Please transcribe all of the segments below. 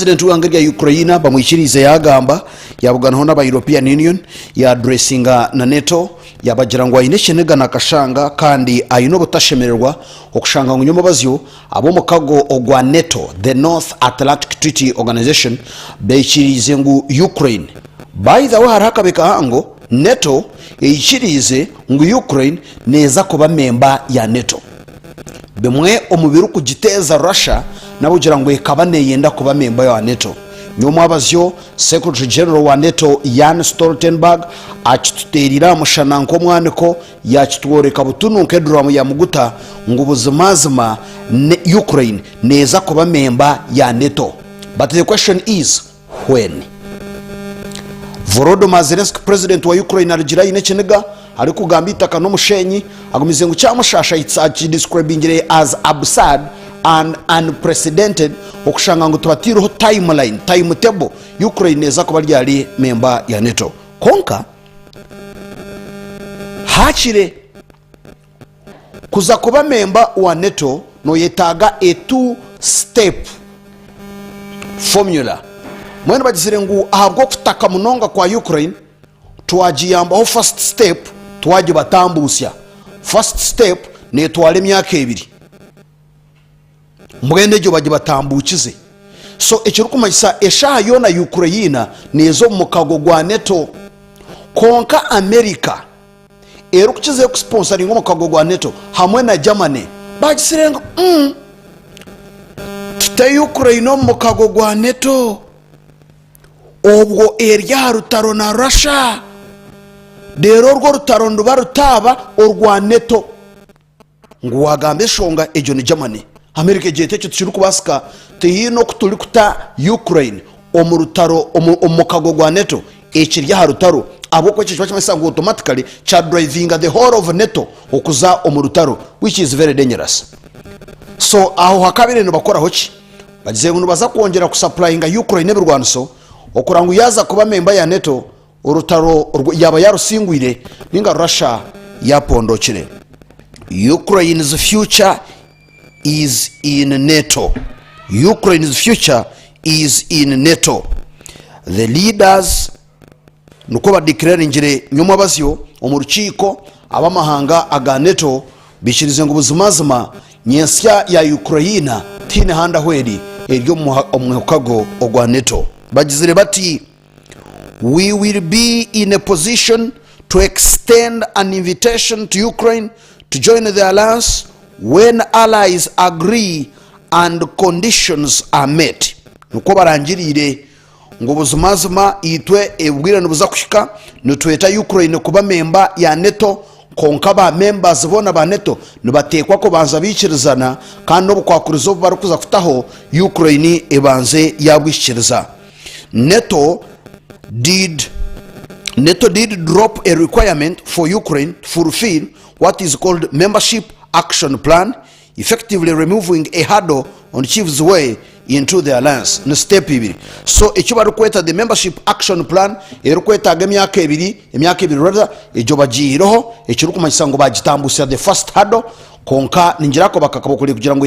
Purezidenti w'eihanga rya Ukraine bamwikiriize yaagamba, yaabuganaho n'aba European Union, yaaduresinga na NATO, yaabagira ngu aine ekiniga na kashanga kandi aine obutashemererwa okushanga ngu nyomubazyo ab'omukago ogwa NATO, the North Atlantic Treaty Organization, baikiriize ngu Ukraine By the way hariho akabi kahango, NATO eikiriize ngu Ukraine neeza kuba memba ya NATO. Bimwe omu birikugiteeza Russia n'ahabw'okugira ngu ekaba neeyenda kuba memba wa NATO. Nyomwabazyo, Secretary General wa NATO Jan Stoltenberg akituteereire aha mushana nk'omwaniko yaakitworeka butunu nk'eduraamu ya muguta ngu buzimazima Ukraine neeza kuba memba ya NATO. But the question is, when? Volodymyr Zelensky Purezidenti wa Ukraine arugire aine ekiniga arikugamba eitaka n'omusheenyi agumize ngu kyamushaasha akidescribingire as absurd and unprecedented okushanga ngu tibataireho timeline, timetable, Ukraine neeza kuba ryari memba ya NATO. Kwonka hakire Kuza kuba memba wa NATO noyetaaga a two step formula. Mbwenu bagizire ngu ahabw'okutaka munonga kwa Ukraine twagiyambaho first step twagibatambutsya. First step netwara emyaka ebiri. Mbwenu egyo bagibatambukize. So ekirikumanyisa eshaaha yoona Ukraine neeza omu mukago gwa NATO. Kwonka America erikukizayo kusiponsaringa omukago gwa NATO hamwe na Germany bagizire ngu mm, tute Ukraine omu mukago gwa NATO obwo eri aha rutaro na Russia reero orwo rutaro niruba rutaaba orwa NATO. Ngu waagamba enshonga egyo ni Germany. America egira eti ekyo tikirikubaasika, tihaine oku turikuta Ukraine omu rutaro omu mukago gwa NATO ekiri aha rutaro ahabw'okuba ekyo nikiba nikimanyisa ngu automatically kya drivinga the whole of NATO okuza omu rutaro which is very dangerous. So aho hakabaire nibakoraho ki? Bagizire ngu nibaza kwongyera kusupplyinga Ukraine ebirwaniso okurora ngu yaaza kuba member ya NATO Orutaro yaaba yarusingwire ninga Russia yapondokire. Ukraine's future is in NATO. Ukraine's future is in NATO. The leaders nikwo badeclaringire nyomwabazyo omu rukiiko ab'amahanga aga NATO baikirize ngu buzimazima nyentsya ya Ukraine tihaine handi ahu eri, eri omu mukago ogwa NATO. Bagizire bati. We will be in a position to extend an invitation to Ukraine to join the alliance when allies agree and conditions are met. Nikwo barangiriire ngu buzimazima itwe obwire nibuza kuhika nitweta Ukraine kuba memba ya NATO kwonka ba members boona ba NATO nibateekwa kubanza baikirizana kandi n'obukwakurizo obu barikuza kutaho Ukraine ebanze yabwikiriza. NATO did NATO did drop a requirement for Ukraine to fulfill what is called membership action plan, effectively removing a hurdle on Kyiv's way into the alliance. Ni step ibiri. So eki barikweta the membership action plan erikwetaaga emyaka ebiri, emyaka ebiri rather, egyo bagiihireho ekirikumanyisa ngu bagitambutsya the first hurdle kwonka ningira ako bakakaba kugira ngu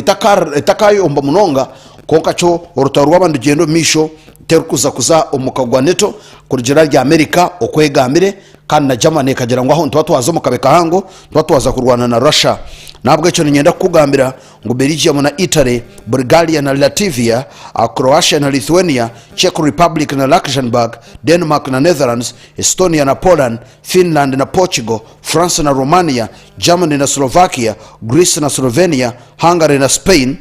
etakayomba munonga. Kwonka kyo orutaro rwaba nirugyenda omu maisho terikuza kuza omu mukago gwa NATO kurugiirira ahari Amerika oku egambire kandi na Germany ekagira ngu aho nituba twaza omu kabi kahango nituba twaza kurwana na Russia. N'ahabw'ekyo niinyenda kukugambira ngu Belgium na Italy, Bulgaria na Latvia, Croatia na Lithuania, Czech Republic na Luxembourg, Denmark na Netherlands, Estonia na Poland, Finland na Portugal, France na Romania, Germany na Slovakia, Greece na Slovenia, Hungary na Spain,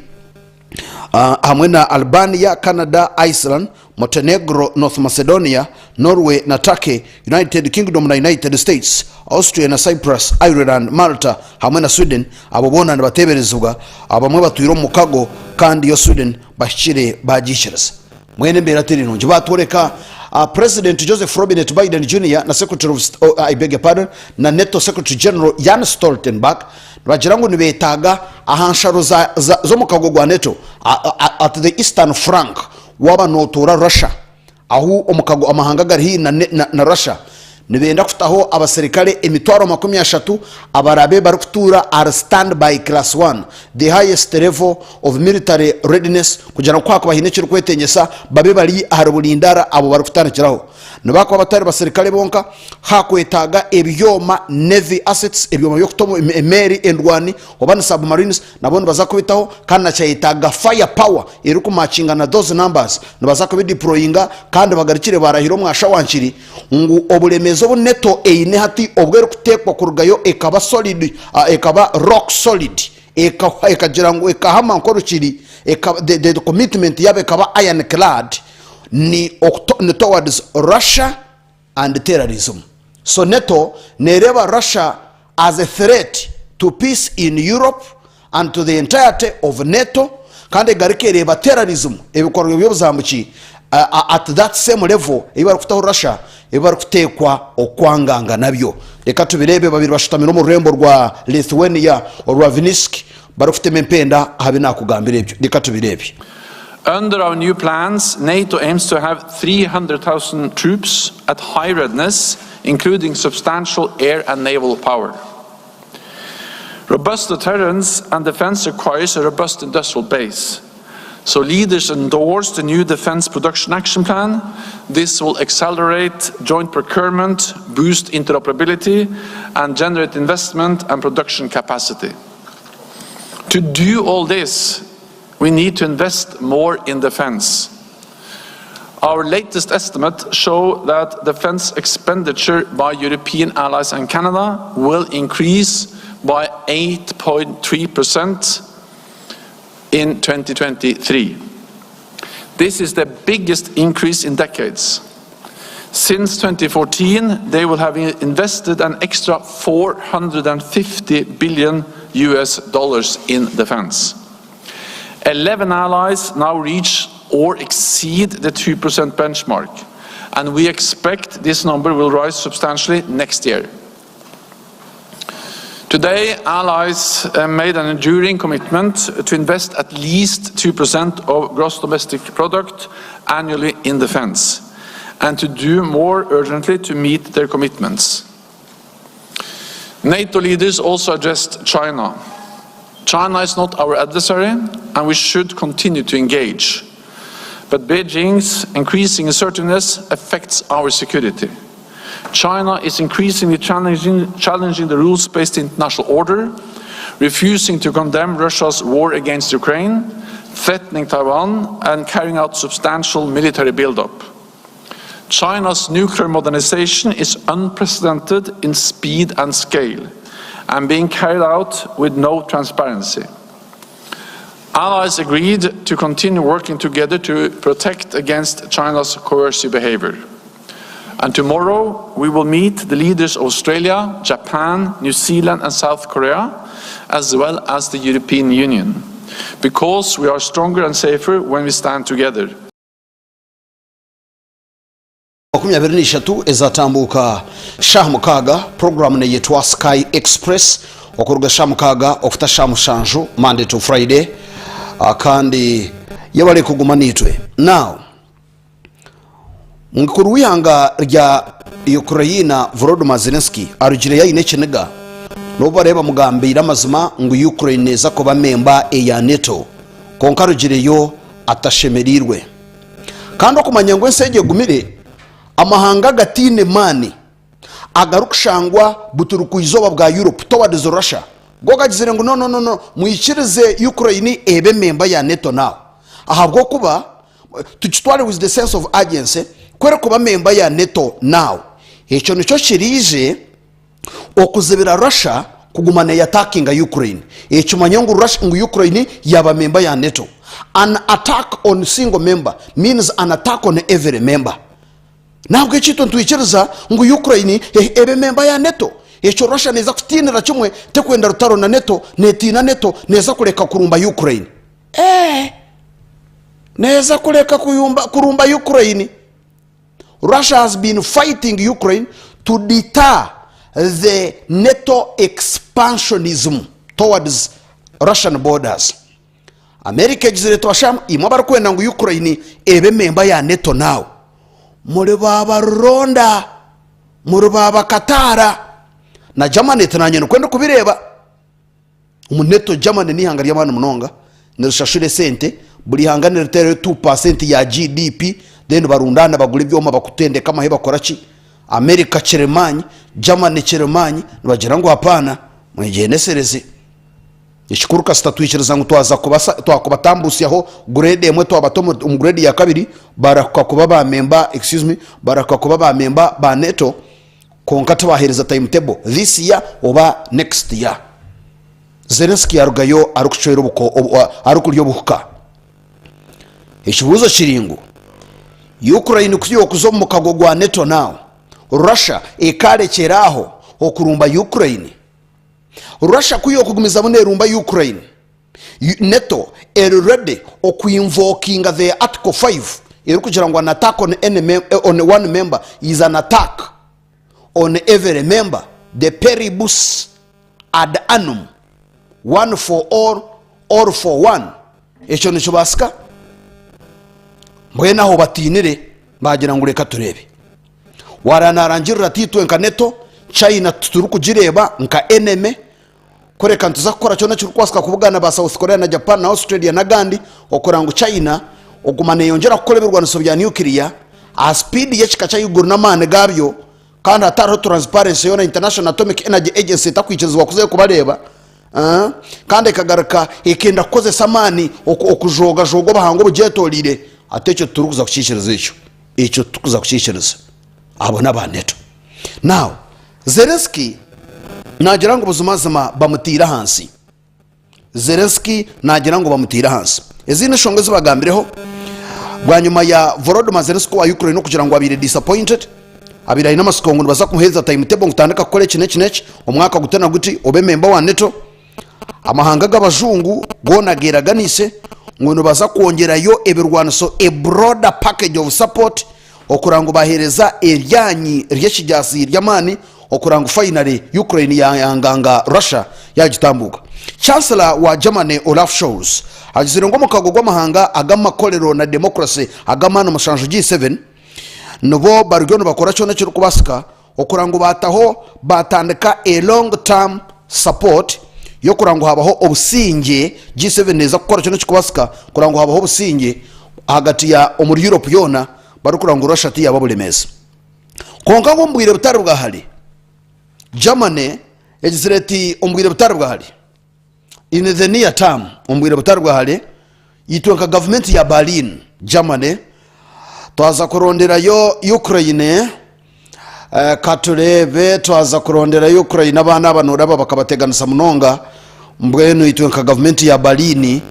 hamwe na Albania, Canada, Iceland, Montenegro, North Macedonia, Norway na Turkey, United Kingdom na United States, Austria na Cyprus, Ireland, Malta hamwe na Sweden, abo boona nibateeberezibwa abamwe batwire omu mukago kandi yo Sweden bahikire baagiikiriza. Mbwenu embeera teri nungi. Baatworeka President Joseph Robinette Biden Junior na Secretary of oh, I beg your pardon, na NATO Secretary General Jens Stoltenberg nibagira ngu nibeetaaga aha nsharo za, za, z'omukago gwa NATO at the eastern flank waaba nootoora Russia ahu omukago amahanga gari haihi na, na, na Russia Nibenda kutaho abaserikare emitwaro 30 abaraabe barikutuura ahari Standby Class One, the highest level of military readiness, kugira ngu ku haakuba haine ekirikwetengyesa babe bari ahari burindaara abo barikutandikiraho. Nibakuba batari baserikare bonka, haakwetaaga ebyoma, navy assets, ebyoma by'okuta omu emeeri endwani oba ni submarines, nabo nibaza kubitaho kandi nakyayetaaga fire power erikumakinga na those numbers, nibaza kubideployinga kandi bagarukire baarahire omwasha wa nkiri ngu oburemeezi obu NATO eine hati obu erikuteekwa kurugayo ekaba solid, ekaba rock solid, ekagira ngu ekahama nk'orukiri, the commitment yaabo ekaba iron clad ni ni towards Russia and terrorism. So NATO nereeba Russia as a threat to peace in Europe and to the entirety of NATO kandi egaruka ereeba terrorism, ebikorwa by'obuzambuki at that same level ei barikutaho Russia ebi barikuteekwa okwanganga nabyo. Reka tubireebe babiri bashutamire omu rurembo rwa Lithuania orwa Vinisk barikutema empenda aha bi naakugambira ebyo. Reka tubireebe. Under our new plans, NATO aims to have 300,000 troops at high readiness, including substantial air and naval power. Robust deterrence and defense requires a robust industrial base. So leaders endorsed the new Defense Production Action Plan. This will accelerate joint procurement, boost interoperability, and generate investment and production capacity. To do all this, we need to invest more in defense. Our latest estimate show that defense expenditure by European allies and Canada will increase by 8.3% in 2023. This is the biggest increase in decades. Since 2014, they will have invested an extra 450 billion US dollars in defense. 11 allies now reach or exceed the 2% benchmark, and we expect this number will rise substantially next year. Today, allies uh, made an enduring commitment to invest at least 2% of gross domestic product annually in defense, and to do more urgently to meet their commitments. NATO leaders also addressed China. China is not our adversary, and we should continue to engage. But Beijing's increasing assertiveness affects our security. China is increasingly challenging, challenging the rules-based international order, refusing to condemn Russia's war against Ukraine, threatening Taiwan, and carrying out substantial military buildup. China's nuclear modernization is unprecedented in speed and scale, and being carried out with no transparency. Allies agreed to continue working together to protect against China's coercive behavior. And tomorrow we will meet the leaders of Australia, Japan, New Zealand and South Korea, as well as the European Union, because we are stronger and safer when we stand together. 23 ezatambuuka shaaha mukaaga puroguraamu neyetwa Sky Express okuruga shaaha mukaaga okuta shaaha mushanju Monday to Friday ah, kandi yebare kuguma naitwe now Mukuru w'eihanga rya Ukraine Volodymyr Zelensky arugireyo aine ekiniga n'obu bariyo bamugambiire amazima ngu Ukraine neeza kuba memba eya NATO kwonka arugireyo atashemereirwe. Kandi okumanya ngu ensi egi egumire, amahanga agataine maani agarikushangwa buturukwa-izooba bwa Europe towards Russia go gagizire ngu no no no no mwikirize Ukraine ebe memba ya NATO now ahabw'okuba tukitware with the sense of urgency ku erikuba memba ya NATO now ekyo nikyo kiriije okuzibira Russia kuguma neyatakinga Ukraine ekimanye ngu Russia ngu Ukraine yaba memba ya NATO an attack on single member means an attack on every member Nahabwekyo itwe nitwikiriza ngu Ukraine ebe memba ya NATO. Ekyo Russia neeza kutiinira kimwe, tekwenda rutaro na NATO, neetiina NATO, neeza kureka kurumba Ukraine. Eeh! Neeza kureka kuyumba, kurumba Ukraine. Russia has been fighting Ukraine to deter the NATO expansionism towards Russian borders. America egizire eti bashamu imwe abarikwenda ngu Ukraine ebe memba ya NATO now muri ba baruronda. Muri ba bakataara. Na Germany eti naanye nikwo ndikubireeba. Omu NATO Germany n'eihanga ry'amaani munonga, nirishashura esente, buri ihanga niriteerayo 2% ya GDP, then barundaana bagura ebyoma bakutendeka amahe bakora ki. America kirimaanyi, Germany kirimaanyi, nibagira ngu hapaana, mwegyendesereze. Ekikuru kasita twikiriza ngu twaza kubasa twakubatambutsyaho grade emwe twabata omu omu grade ya kabiri, barahuka kuba ba member excuse me, barahuka kuba ba member ba NATO, kwonka tibahereza time table this year oba next year. Zelensky yarugayo arikucwera obuko obu arikurya obuhuka. Ekibuuzo kiri ngu, Ukraine ku yokuza omu mukago gwa NATO now, Russia ekarekyera aho okurumba Ukraine? Russia ku yokugumizamu nerumba Ukraine, NATO eri ready oku invokinga their article 5 erikugira ngu an attack on any mem on one member is an attack on every member, de peribus ad annum, one for all, all for one. Ekyo nikibaasika? Mbwenu aho batiinire baagira ngu reka tureebe. Waara naarangirira ati itwe nka NATO, China titurikugireeba nka enemy, kureka nituza kukora kyona ekirikubaasika kubugana ba South Korea na Japan na Australia n'agandi okureba ngu China oguma neeyongyera kukora ebirwaniso bya nuclear aha sipiidi y'ekika ky'ahaiguru n'amaani gaabyo kandi hatariho transparency yoona International Atomic Energy Agency etakwikirizibwa kuzayo kubareeba kandi ekagaruka ekenda kukozesa amaani okujoogajoga obuhangwa obugyetoreire ati ekyo titurikuza kukiikiriza ekyo. Ekyo titurikuza kukiikiriza. Abo n'aba NATO. Now, Zelensky naagira ngu buzimazima bamutaire ahansi. Zelensky naagira ngu bamutaire ahansi. Ezindi enshonga ezi bagambireho bwanyima ya Volodymyr Zelensky owa Ukraine okugira ngu abaire disappointed, abaire aine amatsiko ngu nibaza kumuheereza timetable ngu tandika kukora eki n'eki n'eki, omwaka guti na guti obe memba wa NATO. Amahanga g'abajungu goona geeraganiise ngu nibaza kwongyerayo ebirwaniso, a broader package of support, okureba ngu baheereza eryanyi ry'ekijaasi ry'amaani okureba ngu finally Ukraine yayanganga Russia yagitambuuka. Chancellor wa Germany Olaf Scholz agizire ngu omukago gw'amahanga ag'amakorero na democracy ag'amaani mushanju, G7, nibo bariyo nibakora kyona ekirikubaasika okureba ngu baataho baatandika a long term support y'okureba ngu habaho obusingye, G7 neeza kukora kyona ekirikubaasika kureba ngu habaho obusingye ahagati ya omuri Europe yoona barikureba ngu Russia tiyaaba buremeezi. Kwonka ngu omu bwire butari bwa hare, Germany egizire eti omu bwire butari bwa hare, in the near term, omu bwire butari bwa hare, itwe nka gavumenti ya Berlin, Germany, twaza kuronderayo Ukraine, eh, katureebe twaza kurondera Ukraine abaana aba nooraba bakabateganisa munonga mbwenu itwe nka gavumenti ya Berlin,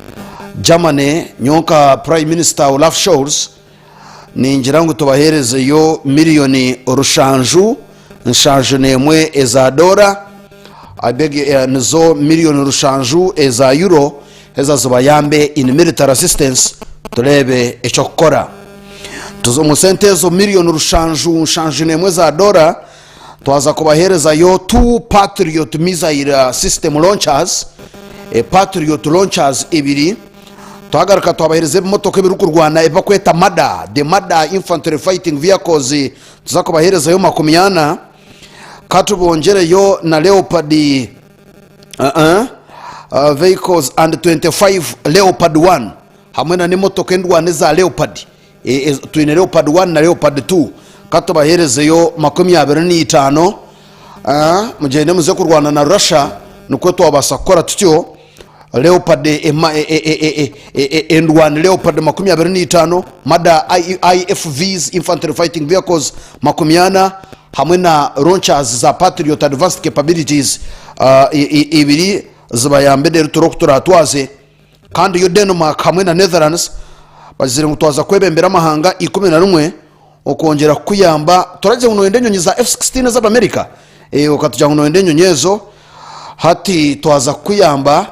Germany, nyowe nka Prime Minister Olaf Scholz, Ningira ngu tubaheerezeyo miriyoni rushanju nshanju n'emwe eza doora, I beg, eh, nizo miriyoni rushanju eza euro eza zibayambe in military assistance tureebe eky'okukora. Tuza omu sente ezo miriyoni rushanju nshanju n'emwe za doora twaza kubaheerezayo two Patriot missile system launchers, eh, Patriot launchers ibiri. Twagaruka twabahereza ebimotoka ebirikurwana ebi barikweta Mada, the Mada Infantry Fighting Vehicles, tuza kubaherezayo 40. Ka tubongyereyo na Leopard uh -uh, vehicles and 25 Leopard 1 hamwe na n'emotoka endwana eza Leopard. E, e, twine Leopard 1 na Leopard 2. Ka tubaherezeyo 25. Uh, mugyende muze kurwana na Russia nikwo twabaasa kukora tutyo. Leopard endwani Leopard 25, Marder IFVs, Infantry Fighting Vehicles, 40 hamwe na launchers za Patriot Advanced Capabilities ibiri zibayambe reero turebe oku turaatwaze. Kandi yo Denmark hamwe na Netherlands bagizire ngu twaza kwebembera amahanga 11 okwongyera kukuyamba. Turagize ngu noyenda enyonyi za F-16 ez'Abamerika? Okatugira ngu noyenda enyonyi ezo. Hati twaza kukuyamba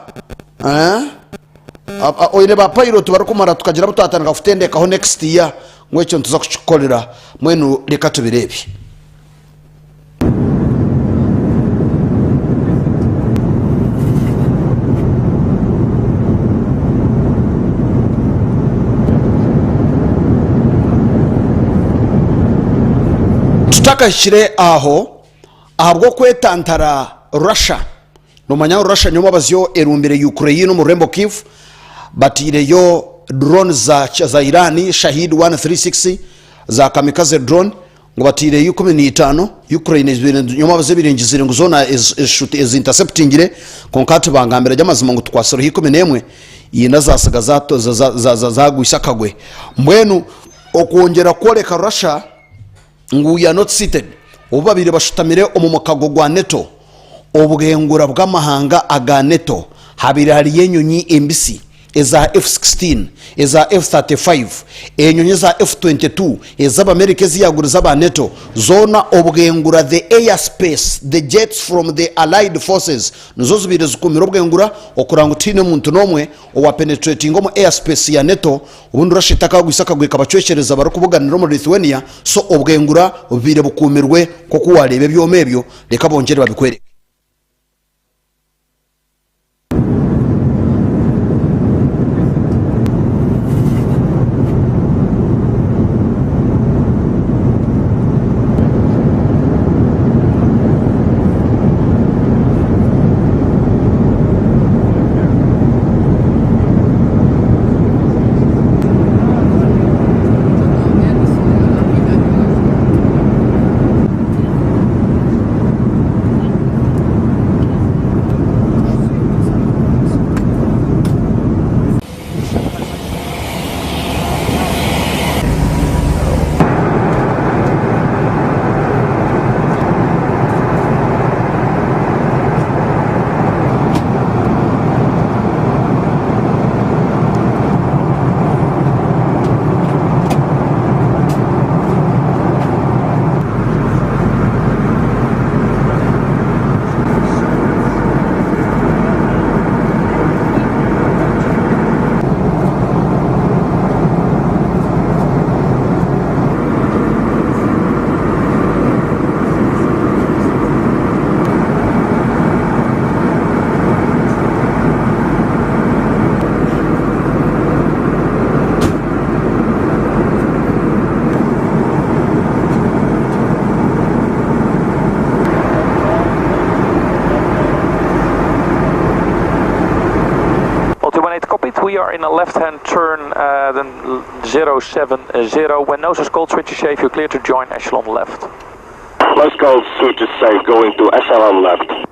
eh? Oine ba pilot barikumara tukagira abu twatandika kutendekaho next year ngu ekyo nituza kukikukorera mbwenu reka tubireebe. Tutakahikire aho, ahabw'okwetantara Russia, nomanya ngu Russia nyomwabazyo erumbire Ukraine omu rurembo Kyiv, bataireyo drones za, za Iran Shahed 136 za kamikaze drone ngu bataireyo 15, Ukraine ezibaire nyomwabazyo ebaire engizire ngu zoona ezi interceptingire, kwonka hati bangambira gye amazima ngu tukwatsireho 11, ina zasiga zagwisa akagwe. Mbwenu okwongyera kworeka Russia ngu we are not seated, obu babaire bashutamire omu mukago gwa NATO, obwengura bw'amahanga aga NATO, habaire hariyo enyonyi embisi eza F-16, eza F-35, enyonyi eza F-22 ez'Abamerika ezi yaagurize aba NATO, zoona obwengura the air space, the jets from the allied forces nizo zibaire zikuumire obwengura okureba ngu tihaine muntu n'omwe owa penetratinga omu air space ya NATO Obundi Russia etakagwisa akagwe ekabacwekyereza barikubuganira omuri Lithuania, so obwengura bubaire bukuumirwe nk'oku wareeba ebyoma ebyo, reka bongyere babikwereke. We are in a left-hand turn, uh, then 070. When nose is cold, switch to safe. You're clear to join echelon left. Let's go switch to safe, going to echelon left.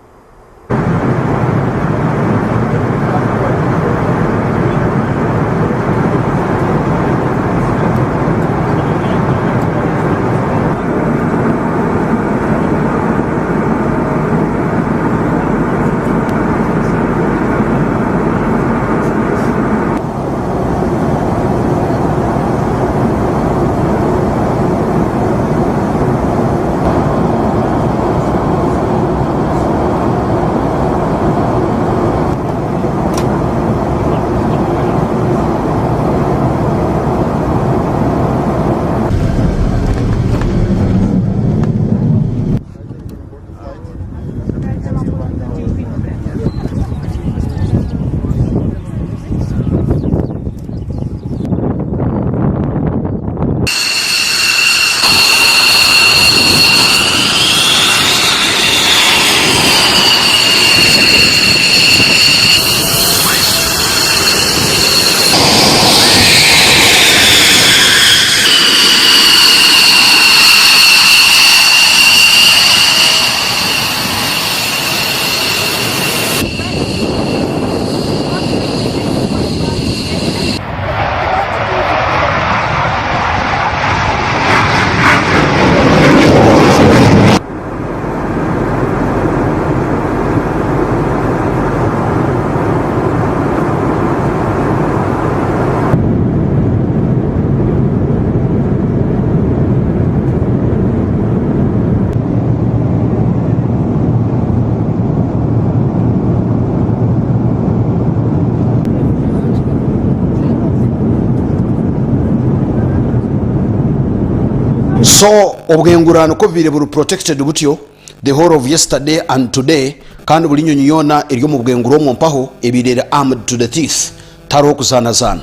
So obwengurano ku bubaire buri protected butyo the whole of yesterday and today kandi buri nyonyi yoona eri omu bwengura omwo mpaho ebaire eri armed to the teeth tihariho kuzaanazaana.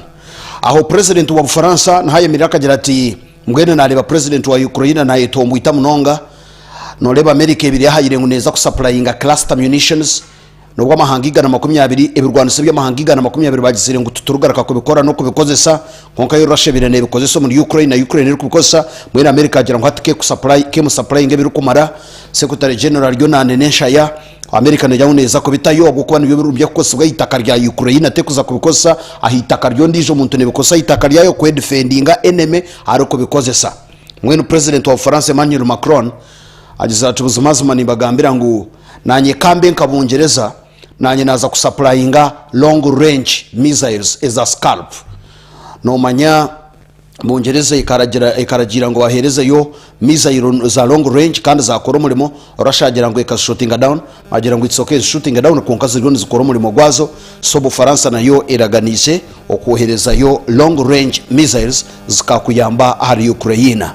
Aho president wa Bufaransa niho ayemerire akagira ati. Mbwenu nareeba president wa Ukraine nayetombwita munonga. Noreeba America ebaire yahayire ngu neza kusupplyinga cluster munitions nobwo amahanga 120 ebirwaniso eby'amahanga 120 bagizire ngu titurigaruka kubikora n'okubikozesa kwonka yo Russia ebaire nebikozesa omuri Ukraine na Ukraine erikubikozesa mbwenu America agira ngu hati kekusupply kemusupplyinga ebirikumara. Secretary General ariyo nanena enshaya. Amerika negira ngu neeza kubitayo ahabw'okuba nibyo birimu by'okukozesibwa aha itaka rya Ukraine terikuza kubikozesa aha itaka ry'ondiijo muntu nebikozesa aha itaka ryayo kwedifendinga enemy arikubikozesa. Mbwenu President wa Bufaransa Emmanuel Macron agizire ati buzimazima nimbagambira ngu nanye kambe nka Bungyereza nanye naaza kusapurayinga long range missiles eza Scalp. Nomanya Bungyereza ekaragira ekaragiira ngu baheerezeyo mizairo za long range kandi zaakora omurimo. Russia yaagira ngu ekazishuutinga down, baagira ngu it's okay zishuutinge down kwonka ziriyo nizikora omurimo gwazo. So Bufaransa nayo eraganiise okwoherezayo long range missiles zikakuyamba ahari Ukraine.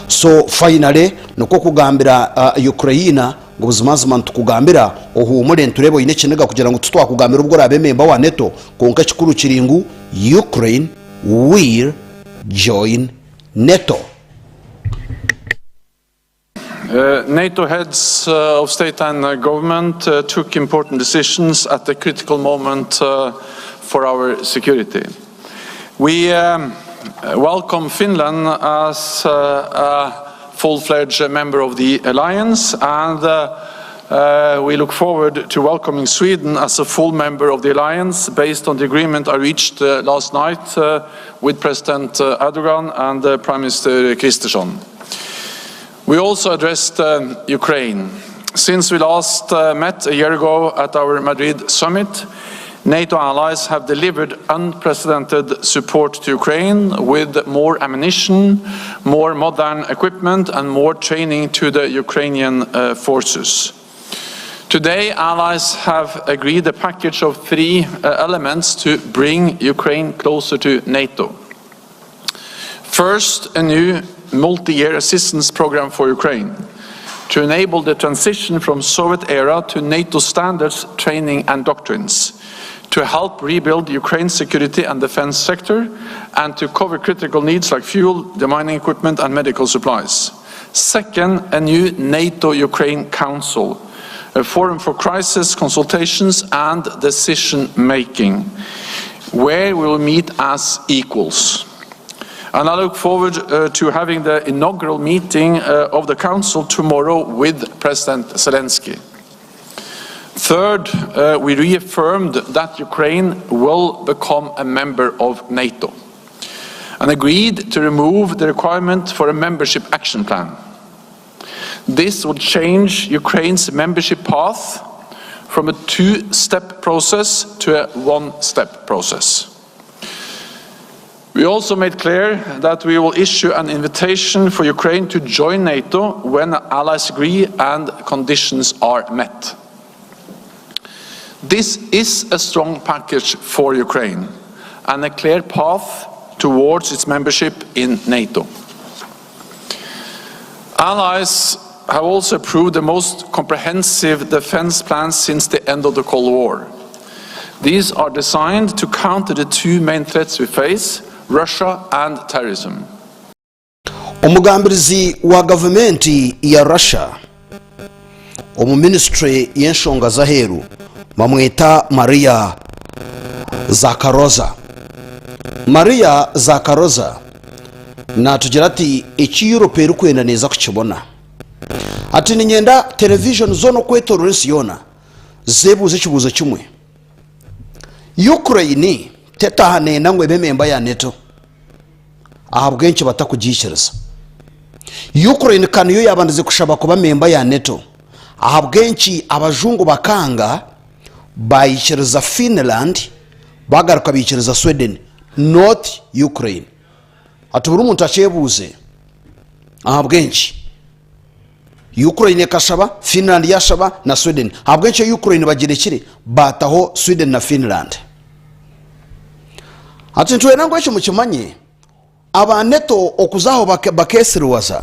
So finally nikwo kugambira Ukraine ngu buzimazima nitukugambira ohuumure nitureeba oine ekiniga kugira ngu titwakugambira obu oraabe memba wa NATO kwonka ekikuru kiri ngu Ukraine will join NATO. NATO heads of state and government took important decisions at a critical moment for our security. We welcome Finland as a full-fledged member of the alliance and we look forward to welcoming Sweden as a full member of the alliance based on the agreement I reached last night with President Erdogan and Prime Minister Kristersson. We also addressed Ukraine. Since we last met a year ago at our Madrid summit, NATO allies have delivered unprecedented support to Ukraine with more ammunition, more modern equipment and more training to the Ukrainian forces. Today, allies have agreed a package of three elements to bring Ukraine closer to NATO. First, a new multi-year assistance program for Ukraine to enable the transition from Soviet era to NATO standards, training and doctrines, to help rebuild Ukraine's security and defense sector, and to cover critical needs like fuel, demining equipment and medical supplies. Second, a new NATO-Ukraine Council, a forum for crisis consultations and decision-making, where we will meet as equals. And I look forward to having the inaugural meeting of the Council tomorrow with President Zelensky. Third, we reaffirmed that Ukraine will become a member of NATO and agreed to remove the requirement for a membership action plan. This would change Ukraine's membership path from a two-step process to a one-step process. We also made clear that we will issue an invitation for Ukraine to join NATO when allies agree and conditions are met. This is a strong package for Ukraine and a clear path towards its membership in NATO. Allies have also approved the most comprehensive defense plans since the end of the Cold War. These are designed to counter the two main threats we face, Russia and terrorism. Omugambirizi wa gavumenti ya Russia omu minisiture y'enshonga z'aheeru bamweta Maria Zakharova. Maria Zakharova naatugira ati eki Europe erikwenda neeza kukibona. Ati niinyenda television zoona okwetoorora ensi yoona zeebuuze ekibuuzo kimwe, Ukraine tetaaha neeyenda ngu ebe memba ya NATO? Ahabw'enki batakugiikiriza? Ukraine ka niyo yaabandize kushaba kuba memba ya NATO. Ahabw'enki abajungu bakanga baikiriza Finland bagaruka baikiriza Sweden not Ukraine? Hati buri muntu akyebuuze ahabw'enki Ukraine ekashaba, Finland yashaba na Sweden. Ahabw'enki Ukraine bagirekire baataho Sweden na Finland? Hati nitwenda ngu ekyo mukimanye, aba NATO okuza aho bakesiriwaza,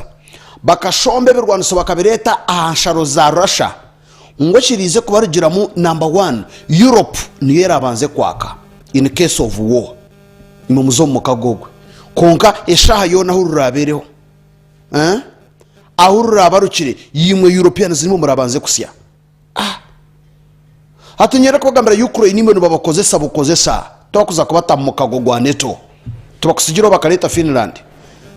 bakashomba ebirwaniso bakabireeta aha nsharo za Russia ngu ekiriize kubarugiramu number one, Europe niyo erabanze kwaka in case of war. Imwe muze omu mukago ogwe. Kwonka eshaaha yoona ahu ruraabeereho. Eh? Ahu rurabarukire, imwe Europeans nimwe murabanze kusya. Ah! Hati niinyenda kubagambira Ukraine imwe nibabakozesa bukozesa. Tibakuza kubata mu mukago gwa NATO. Tibakutsigireho bakareeta Finland.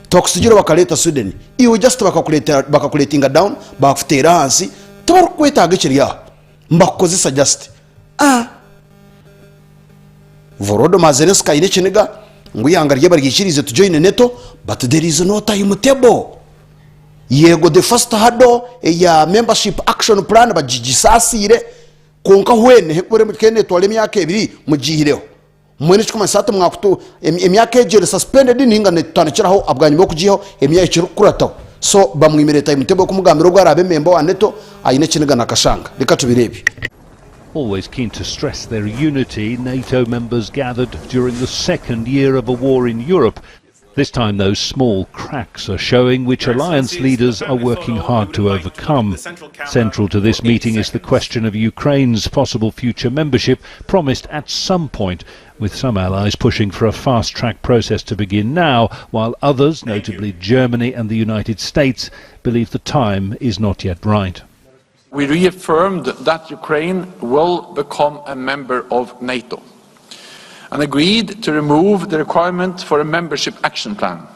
Tibakutsigireho bakareeta Sweden. Iwe just bakakureetera bakakuletinga down, bakuteera ahansi, tibarikukwetaaga ekiri aho. Nibakukozesa just. Ah! Volodymyr Zelensky aine ekiniga ngu eihanga rye baryikiriize to join NATO but there is no time table. Yego the first hurdle eya membership action plan bagisaasiire kwonka when hekubura netwara emyaka ebiri mugiihireho. Mbwenu ekirikumanyisa hati mwakutu emyaka egyo eri suspended ninga nitutandikiraho bwanyima y'okugiihaho emyaka ekirikukurataho. So bamwimire time table kumugambira obu araabe member wa NATO aine ekiniga na kashanga. Reka tubireebe. Always keen to stress their unity, NATO members gathered during the second year of a war in Europe. This time, those small cracks are showing which alliance leaders are working hard to overcome. Central to this meeting is the question of Ukraine's possible future membership, promised at some point, with some allies pushing for a fast track process to begin now, while others, notably Germany and the United States, believe the time is not yet right. We reaffirmed that Ukraine will become a member of NATO and agreed to remove the requirement for a membership action plan.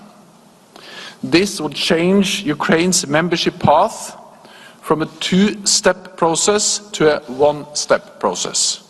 This would change Ukraine's membership path from a two step process to a one step process.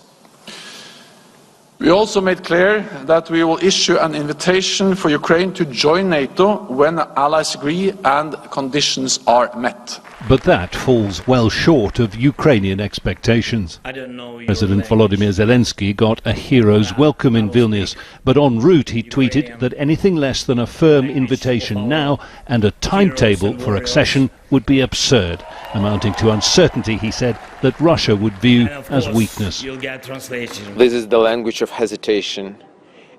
We also made clear that we will issue an invitation for Ukraine to join NATO when allies agree and conditions are met. But that falls well short of Ukrainian expectations. President Volodymyr Zelensky got a hero's welcome in Vilnius, but en route he tweeted that anything less than a firm invitation now and a timetable for accession would be absurd, amounting to uncertainty, he said, that Russia would view as weakness. This is the language of hesitation,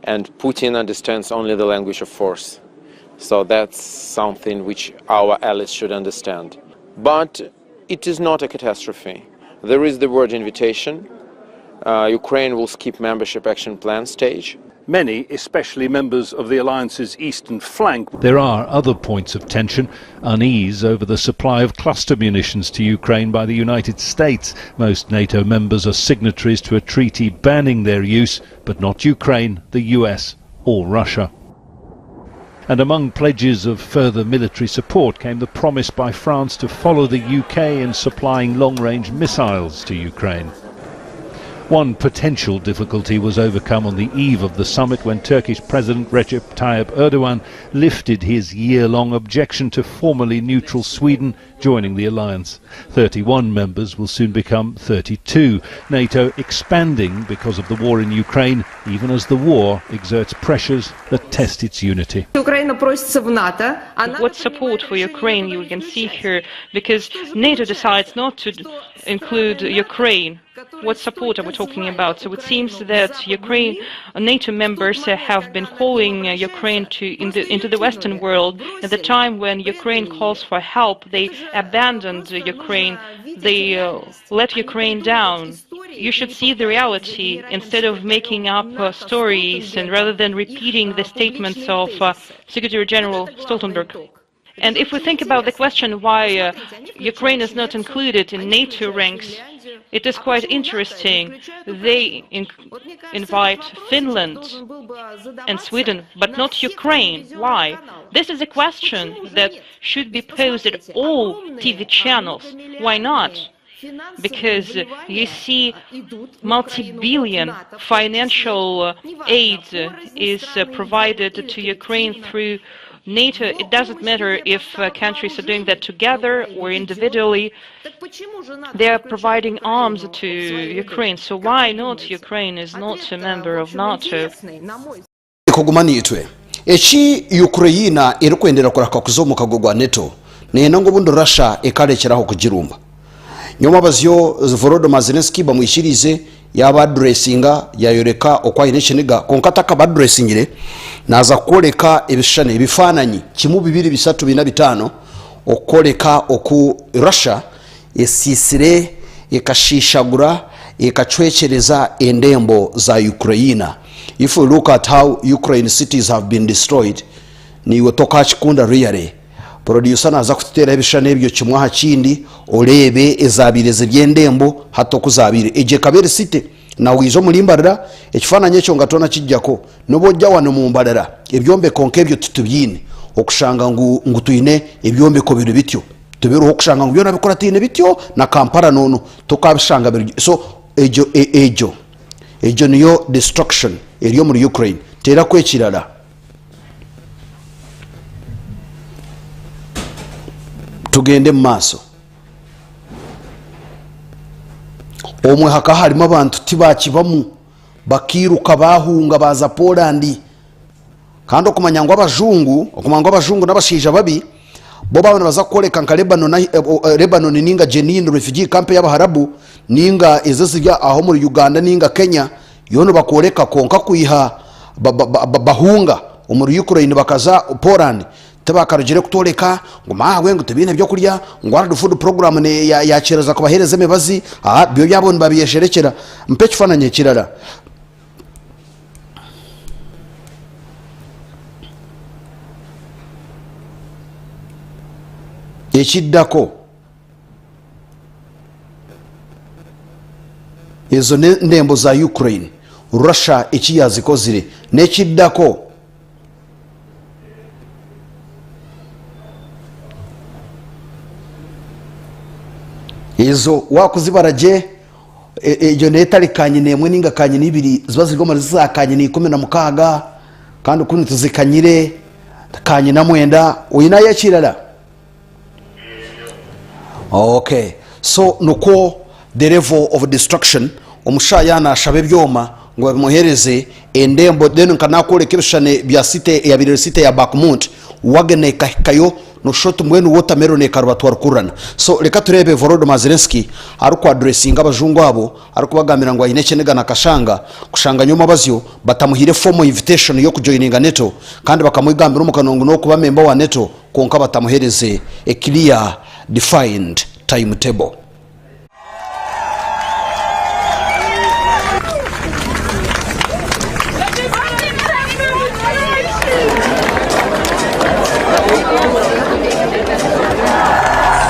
and Putin understands only the language of force. So that's something which our allies should understand. But it is not a catastrophe. There is the word invitation. Ukraine will skip membership action plan stage. Many, especially members of the alliance's eastern flank. There are other points of tension, unease over the supply of cluster munitions to Ukraine by the United States. Most NATO members are signatories to a treaty banning their use, but not Ukraine, the US, or Russia. And among pledges of further military support came the promise by France to follow the UK in supplying long range missiles to Ukraine. One potential difficulty was overcome on the eve of the summit when Turkish President Recep Tayyip Erdogan lifted his year long objection to formerly neutral Sweden joining the alliance. 31 members will soon become 32. NATO expanding because of the war in Ukraine, even as the war exerts pressures that test its unity. What support for Ukraine you can see here, because NATO decides not to include Ukraine what support are we talking about? So it seems that Ukraine, NATO members have been calling Ukraine to in the, into the Western world. At the time when Ukraine calls for help, they abandoned Ukraine. They let Ukraine down. You should see the reality instead of making up stories and rather than repeating the statements of Secretary General Stoltenberg. And if we think about the question why Ukraine is not included in NATO ranks, it is quite interesting. They in invite Finland and Sweden, but not Ukraine. Why? This is a question that should be posed at all TV channels. Why not? Because you see, multi billion financial aid is provided to Ukraine through NATO, it doesn't matter if countries are doing that together or individually, they are providing arms to Ukraine. So why not Ukraine is not a member of NATO? Kuguma niitwe eki Ukraine erikwendera kuraka kuza omu mukago gwa NATO neyenda ngu obundi Russia ekarekyeraho kugirumba. Nyoma abazyo Volodymyr Zelensky bamwikiriize yaaba addressinga yayoreka oku aine ekiniga kwonka atakaba addressingire naaza kworeka ebishushani ebifaananyi kimwe bibiri bishatu bina bitaano okworeka oku Russia esiisire ekashiishagura ekacwekyereza endembo za Ukraine. If we look at how Ukraine cities have been destroyed, niiwe tokakikunda really. Producer naaza kututeeraho ebishushani ebyo kimwe aha kindi oreebe ezaabaire ziri endembo hati oku zaabaire. Egyo ekaba eri city. Na waija omuri Mbarara, ekifaananyi ekyo nga toonakijjako. N'obu ojja wanu omu Mbarara, ebyombeko nk'ebyo titubiine okushanga ngu ngu twine ebyombeko biri bityo. Tibiriho okushanga ngu byona bikurataine bityo na Kampala n'onu tokaabishanga biri so egyo egyo egyo niyo destruction eri omuri Ukraine. Teeraku ekirala. Tugende omu maaso. Omwe hakaba harimu abantu tibakibamu bakairuka bahunga baaza Poland. Kandi okumanya ngu abajungu, okumanya ngu abajungu n'abashaija babi, bo baaba nibaza kukworeka nka Lebanon, eh, eh, Lebanon ninga Jenin refugee camp ey'Abaharabu ninga ezo eziri aho omuri Uganda ninga Kenya, Yoona bakworeka kwonka kwiha bahunga omuri Ukraine bakaza Poland tibakarugire kutworeka ngu maawe ngu tibaine byokurya ngu World Food Program yakyereza kubahereza emibazi aa byo byabo nibabyesherekyera. Mpa ekifananyi ekirara. Ekiddako. Ezo n'endembo za Ukraine, Russia eki yaazikozire. N'ekiddako. Ezo waakuzibara gye, egyo n'etari kanyina emwe nainga kanyina ibiri, ziba ziri omuri za kanyina 16, kandi kunu tizikanyire kanyina mwenda. Oineyo ekirala? Okay so nikwo the level of destruction omushaija yaaba nashaba ebyoma ngu babimuhereze endembo then nka nakworeka ebishushani bya city eyabaire eri city ya Bakhmut Wagner ekahikayo noshusha oti mbwenu watermelon ekaruba twarukururana so reka tureebe Volodymyr Zelensky ariku addressinga abajungu abo arikubagambira ngu aine ekiniga na kashanga kushanga nyomabazyo batamuhaire formal invitation yokujoininga NATO kandi bakamwegambira omu kanwa ngu nokuba member wa NATO kwonka batamuhereze a clear defined timetable.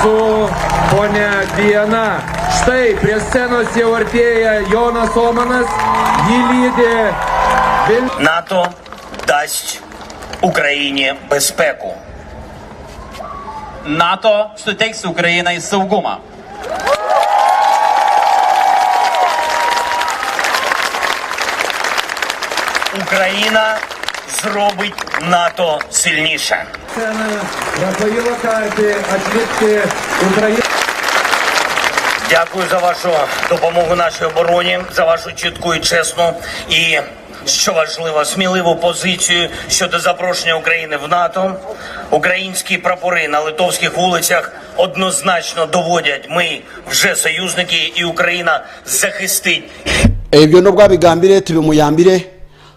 Su ponia Diana. Štai prie scenos jau artėja Jonas Omanas, jį lydi Vil... NATO дасть Україні безпеку. НАТО suteiks Ukrainai saugumą. Україна зробить НАТО сильніше. Sceną Rafailą Karpį atvykti Ukrainą. Дякую за вашу допомогу нашій обороні, за вашу чітку і чесну і, що важливо, сміливу позицію щодо запрошення України в НАТО. Українські прапори на литовських вулицях однозначно доводять, ми вже союзники і Україна захистить. Ebyo n'obu abigambire tibimuyambire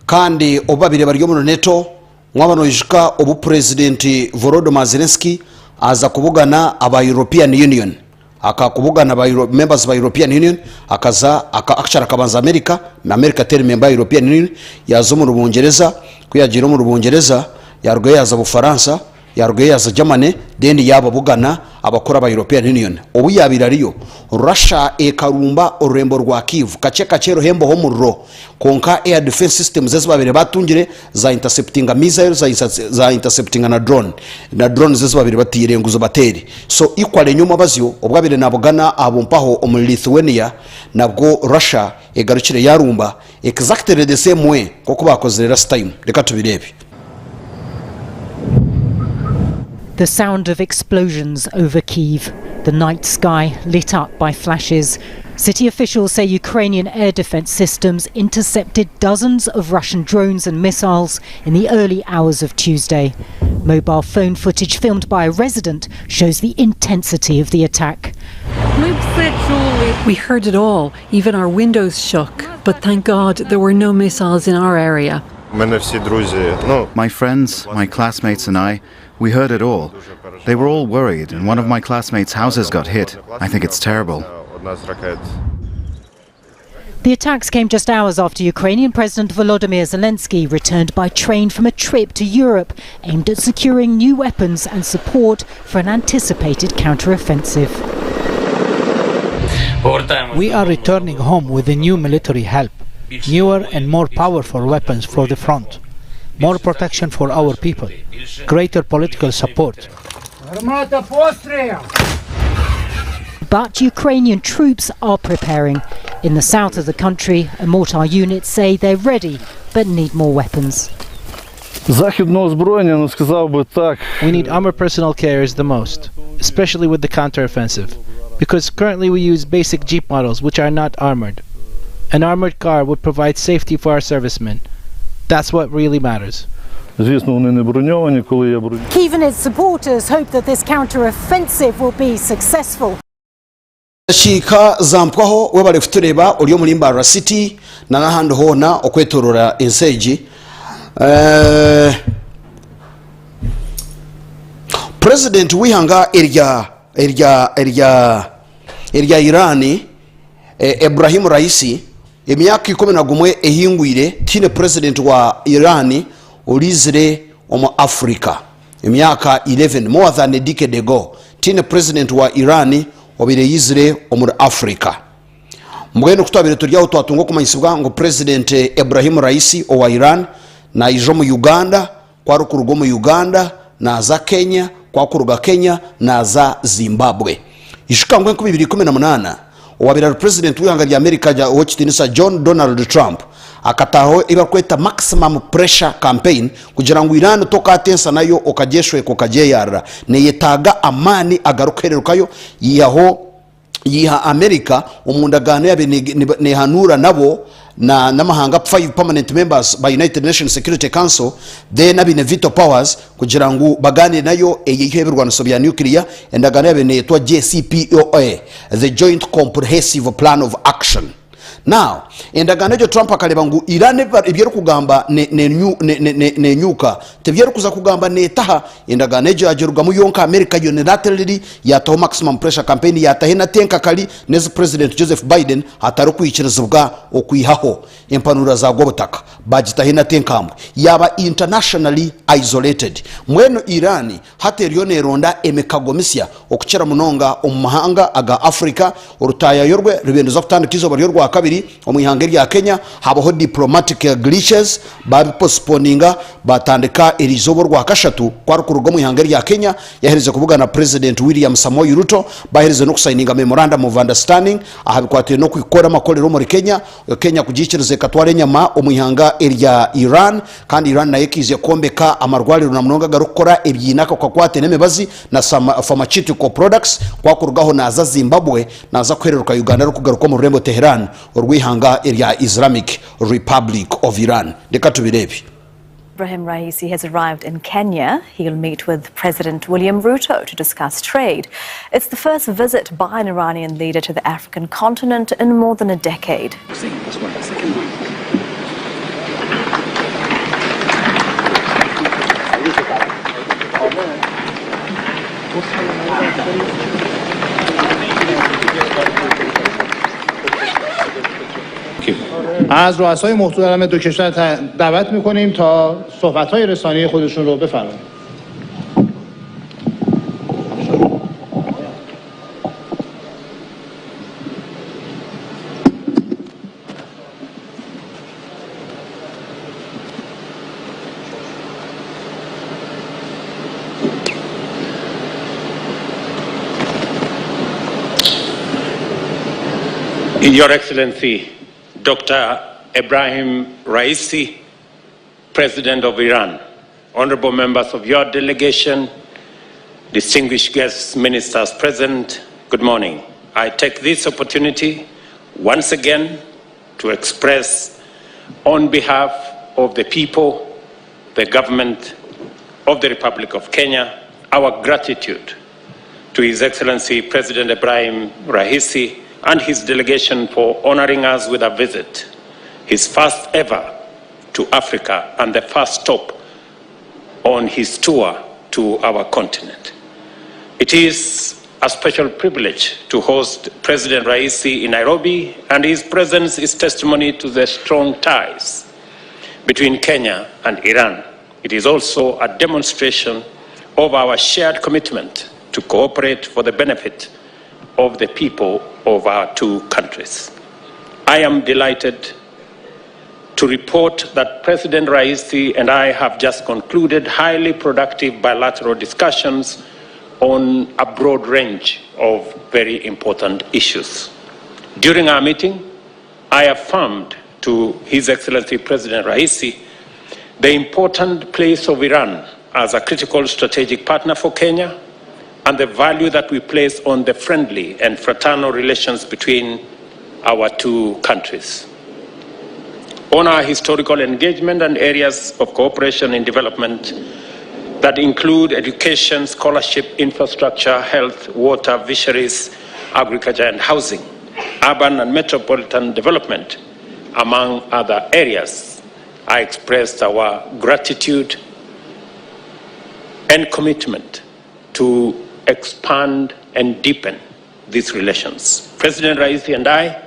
kandi obu babire bari omuri NATO mwaba noijuka obu Purezidenti Volodymyr Zelensky aza kubugana aba European Union akakubugana aba members ba European Union akaza aka, actually akabanza America na America teri member ya European Union yaza omuri Bungyereza ku yagiire omuri Bungyereza yarugayo yaza Bufaransa yarugayo yaza Germany then yababugana abakuru aba European Union obu yabaire ariyo Russia ekarumba orurembo rwa Kyiv kakye kakye eruhembaho omuriro kwonka air defense systems ezi babaire batungire za interceptinga missiles za interceptinga na drone na drones ezi babaire batiire ngu zibateere so equally nyomwabazyo obu abaire nabugana abo mpaho omuri Lithuania nabwo Russia egarukire yarumba exactly the same way nk'oku bakozire last time reka tubireebe. The sound of explosions over Kyiv, the night sky lit up by flashes. City officials say Ukrainian air defense systems intercepted dozens of Russian drones and missiles in the early hours of Tuesday. Mobile phone footage filmed by a resident shows the intensity of the attack. We heard it all, even our windows shook. But thank God there were no missiles in our area. My friends, my classmates and I, we heard it all. They were all worried, and one of my classmates' houses got hit. I think it's terrible. The attacks came just hours after Ukrainian President Volodymyr Zelensky returned by train from a trip to Europe aimed at securing new weapons and support for an anticipated counteroffensive. We are returning home with a new military help, newer and more powerful weapons for the front, more protection for our people, greater political support. But Ukrainian troops are preparing. In the south of the country, a mortar unit say they're ready but need more weapons. Західного озброєння, ну сказав би так. We need armored personnel carriers the most, especially with the counteroffensive, because currently we use basic jeep models which are not armored. An armored car would provide safety for our servicemen. That's what really matters. Звісно, вони не броньовані, коли є бронь. Kyiv and its supporters hope that this counteroffensive will be successful. Dakiika zampwaho webare kutureeba ori omuri Mbarara City na n'ahandi hoona okwetorora ensi egi. Purezidenti w'eihanga erya erya erya erya Iran Ebrahim Raisi emyaka 11 ehingwire tihaine purezidenti wa Iran oriizire omu Africa. Emyaka 11, more than a decade ago, tihaine purezidenti wa Iran obaire yaizire omuri Africa. Mbwenu ku twabaire turi aho twatunga okumanyisibwa ngu Purezidenti Ebrahim Raisi owa Iran naija omu Uganda, ku arikuruga omu Uganda naaza Kenya, ku arikuruga Kenya naaza Zimbabwe. Ijuka ngu 2018 owabaire ari Purezidenti w'eihanga rya America ow'ekitiinisa John Donald Trump akataho ebi barikweta maximum pressure campaign kugira ngu Iran tokatensa nayo okagyeshweka okagyeyarira. Neyetaaga amaani agarikuhererukayo yihaho yiha America omu ndagaano eyabaire nehanuura nabo na n'amahanga 5 permanent members ba United Nations Security Council then abaine veto powers kugira ngu bagaaniire nayo eyeiheho ebirwaniso bya nuclear endagaano eyabaire neyetwa JCPOA the Joint Comprehensive Plan of Action. Now, endagaano egyo Trump akareeba ngu Iran ebi erikugamba nenyuka, tibi erikuza kugamba neetaha. Endagaano egyo yagirugamu yonka America unilaterally yaataho maximum pressure campaign yaataho enate enkakari n'ezi President Joseph Biden atarikwikirizibwa okwihaho. Empanura zaagwa obutaka baagitaho enate enkambwe yaaba internationally isolated. Mbwenu Iran Hati eriyo neeronda emikago misya okukira munonga omu mahanga aga Africa. Orutaayayo rwe rubaire niruza kutandika eizooba ry'orwakabiri omu ihanga erya Kenya, habaho diplomatic glitches baabiposiponinga baatandika eriizooba orwakashatu ku arikuruga omu ihanga erya Kenya yaherize kubugana Purezidenti William Samoei Ruto baherize n'okusayininga memorandum of understanding aha bikwatiraine n'okukora amakorero omuri Kenya, Kenya kugiikiriza ekatwara enyama omu ihanga erya Iran. Kandi Iran nayo ekaija kwombeka amarwariro na munonga agarikukora ebiine ako kakwate n'emibazi na pharmaceutical products. Ku akurugaho naaza Zimbabwe naaza kuhereruka Uganda arikugaruka omu rurembo Tehran orw'eihanga erya Islamic Republic of Iran. Reka tubireebe. Ibrahim Raisi has arrived in Kenya. He'll meet with President William Ruto to discuss trade. It's the first visit by an Iranian leader to the African continent in more than a decade. از رؤسای محترم دو کشور دعوت میکنیم تا صحبت‌های رسانه‌ای خودشون رو بفرمایند. Your Excellency, Dr. Ebrahim Raisi, President of Iran, honorable members of your delegation, distinguished guests, ministers present, good morning. I take this opportunity once again to express on behalf of the people, the government of the Republic of Kenya, our gratitude to His Excellency President Ebrahim Raisi and his delegation for honoring us with a visit, his first ever to Africa and the first stop on his tour to our continent. It is a special privilege to host President Raisi in Nairobi, and his presence is testimony to the strong ties between Kenya and Iran. It is also a demonstration of our shared commitment to cooperate for the benefit of the people of our two countries. I am delighted to report that President Raisi and I have just concluded highly productive bilateral discussions on a broad range of very important issues. During our meeting, I affirmed to His Excellency President Raisi the important place of Iran as a critical strategic partner for Kenya and the value that we place on the friendly and fraternal relations between our two countries. On our historical engagement and areas of cooperation in development that include education, scholarship, infrastructure, health, water, fisheries, agriculture and housing, urban and metropolitan development, among other areas. I expressed our gratitude and commitment to expand and deepen these relations. President Raisi and I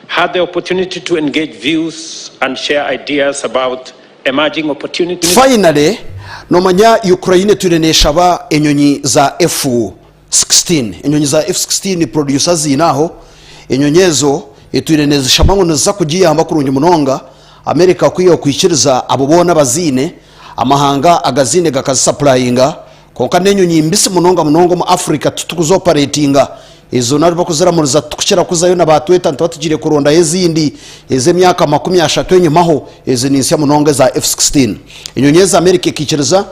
had the opportunity to engage views and share ideas about emerging opportunities. Finally, nomanya Ukraine etwire neshaba enyonyi za F-16. Enyonyi za F-16 producer aziine aho. Enyonyi ezo etwire nezishaba ngu niziza kugiyamba kurungi munonga. America ku yokwikiriza abo boona abaziine, amahanga agaziine gakazisapurayinga. Kwonka n'enyonyi mbisi munonga munonga omu Africa titukuzoparetinga. Ezo nari bakuziramuriza titukukira kuzayo na baatweta nituba tugiire kurondayo ezindi ez'emyaka 30 enyimaho. Ezi ni nsya munonga eza F-16. Enyonyi ezi America ekaikiriza.